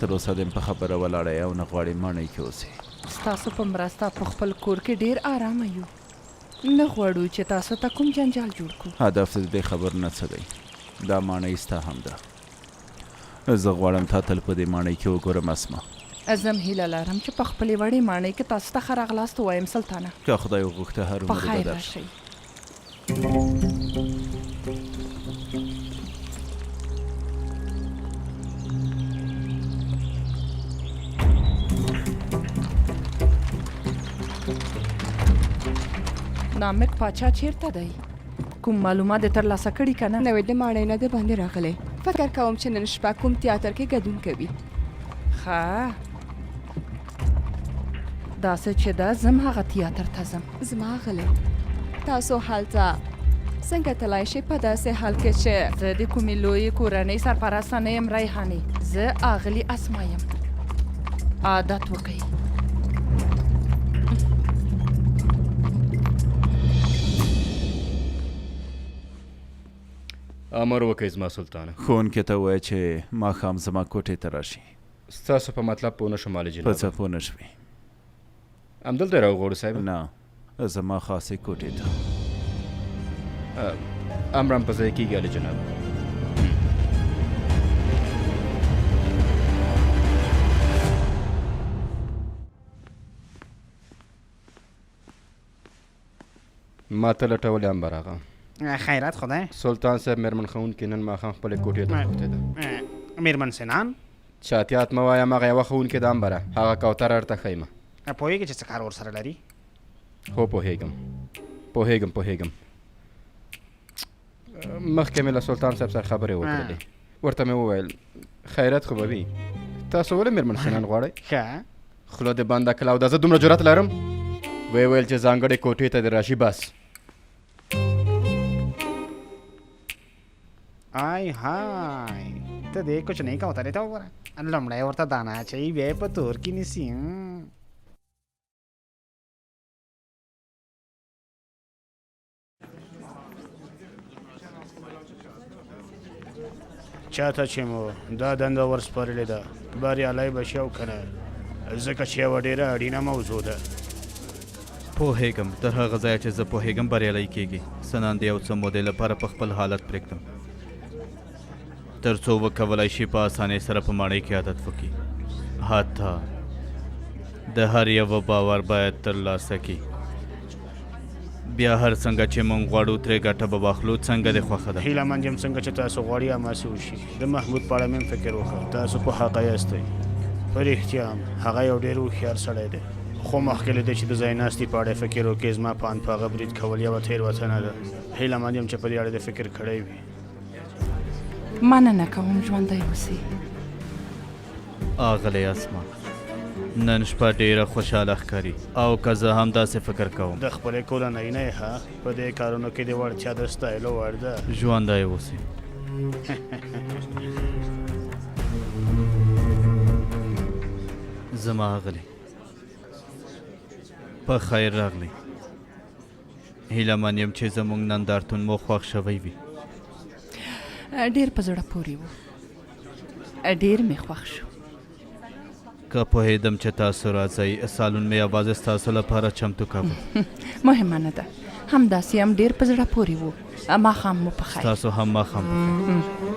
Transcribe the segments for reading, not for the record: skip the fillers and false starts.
تر اوسه دې هم په خبره ولاړه یې او نه غواړې ماڼۍ کې اوسې. ستاسو په مرسته په خپل کور کې ډېر آرامه یو. نه غواړو چې تاسو ته کوم جنجال جوړ کړو. هدف دې د دې خبرو نه څه دی؟ دا ماڼۍ ستا هم ده. زه غواړم تا تل په دې ماڼۍ کې وګورم اسما. زه هم هیله لرم چې په خپلې وړې ماڼۍ کې تاسو ته ښه راغلاست ووایم سلطانه. که خدای وغوښته هرومرو په به خیر درشم. راشئ. نامک پاچا چیرته دی؟ کوم معلومات دې ترلاسه کړي که نه؟ نوې د ماڼۍ نه د باندې راغلی. فکر کوم چې نن شپه کوم تیاتر کې ګدون کوي. ښه داسې چې ده زم هغه تیاتر ته ځم. زما اغلې تاسو هلته څنګه تلای شئ په داسې حال کې چې. زه د کومې لویې کورنۍ سرپرسته نه یم ریحانې، زه اغلې اسما یم. عادت وکړئ. امر وکړئ زما سلطانه. ښوونکې ته ووایه چې ماښام زما کوټې ته راشي. ستاسو په مطلب پوه نه شوم عالي په جنابه. څه پوه نه شوې؟ همدلته یې راوغواړو صاحب؟ نه، زما خاصې کوټې ته. امر هم په ځای کېږي عالي جنابه. ما ته لټولې هم براغه. خیرات خدای. سلطان صاحب میرمن ښوونکې نن ماښام خپلې کوټې ته غوښتې ده. میرمن سنان؟ چاتیات مه وایه، هماغه یوه ښوونکې ده امبره، هغه کوتره درته ښیمه. پوهېږې چې څه کار ورسره لري؟ هو پوهېږم، پوهېږم، پوهېږم. مخکې مې له سلطان صاحب سره خبرې وکړلې، ورته مې وویل خیرت خو به وي، تاسو ولې میرمن سنان غواړئ؟ ښه. خوله دې بنده کړه او دا زه دومره جرأت لرم؟ ویې ویل چې ځانګړې کوټې ته دې راشي بس. آی های ته دې کوچنۍ کوترې ته وګوره، لومړی ورته دانه اچوي بیا یې په تور کې نیسي. چاته چې مو دا دنده ورسپارلې ده بریالی به شي او که نه، ځکه چې یوه ډېره اړینه موضوع ده. پوهېږم، تر هغه ځایه چې زه پوهېږم بریالی کېږي. سنان د یو څه مودې لپاره په خپل حالت پرېږدم، تر څو وکولای شي په اسانۍ سره په ماڼۍ کې عادت وکړي. حتی د هر یوه باور باید ترلاسه کړي. بیا هر څنګه چې مونږ غواړو ترې ګټه به واخلو. څنګه دې خوښه ده؟ هیله مند یم څنګه چې تاسو غواړي هماسې وشي. د محمود په اړه مې هم فکر وکړ. تاسو په حقه یاستئ. په رښتیا هم هغه یو ډېر هوښیار سړی دی. خو مخکې له دې چې د ځایناستي په اړه فکر وکړې، زما په اند په هغه برید کول یوه تېروتنه ده. هیله مند یم چې په دې اړه دې فکر کړی وي. مننه کوم ژوندی اوسې. آغلې اسما نن شپه ډیره خوشحاله ښکاري او که زه هم داسې فکر کوم. د خپلې کورنۍ نه یې ښه په دې کارونو کې د وړتیا د ستایلو وړ ده. ژوندی اوسې. زما اغلې په خیر راغلې. هیله من یم چې زموږ نندارتون مو خوښ شوی وي. ډیر په زړه پورې و، ډیر مې خوښ شو. که پوهېدم چې تاسو راځئ، سالون مې یوازې ستاسو لپاره چمتو کاوه. مهمه نه ده، همداسې هم ډیر په زړه پورې و. ماښام مو په خیر. ستاسو هم ماښام په خیر.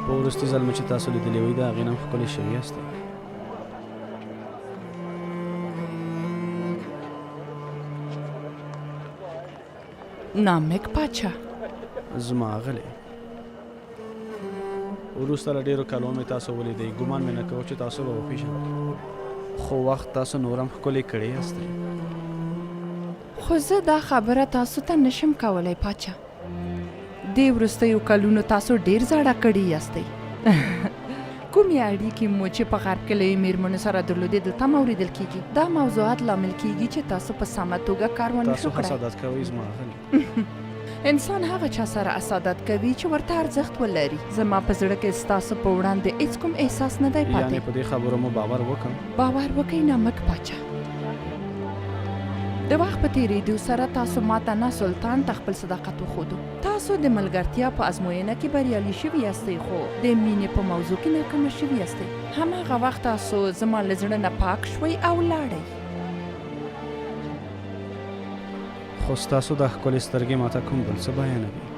په وروستي ځل مې چې تاسو لیدلي وئ د هغې نه هم ښکلې شوي یاستئ. نامک پاچا. زما اغلې. وروسته له ډېرو کالو مې تاسو ولیدئ، ګومان مې نه کاوه چې تاسو به وپېژنم، خو وخت تاسو نور هم ښکلې کړې یاستئ. خو زه دا خبره تاسو ته نه شم کولی پاچا. دې وروستیو کلونو تاسو ډېر زاړه کړي یاستئ. کومې اړیکې مو چې په غرب کې له مېرمنو سره درلودې دلته هم اورېدل کېږي. دا موضوعات لامل کېږي چې تاسو په سمه توګه کار ونه تاسو شو کړای. حسادت کوئ زما اغلې. انسان هغه چا سره اسادت کوي چې ورته ارزښت ولري. زما په زړه کې ستاسو په وړاندې هېڅ کوم احساس نه دی پاتې. یعنې په دې خبرو مو باور وکړم؟ باور وکړئ نامک پاچا. د وخت په تېرېدو سره تاسو ماته نه سلطان ته خپل صداقت وښودو. تاسو د ملګرتیا په ازموینه کې بریالي شوي یاستئ خو د مینې په موضوع کې ناکامه شوي یاستئ. هماغه وخت تاسو زما له زړه نه پاک شوئ او لاړئ. خو ستاسو دا ښکلې سترګې ماته کوم بل څه بیانوي.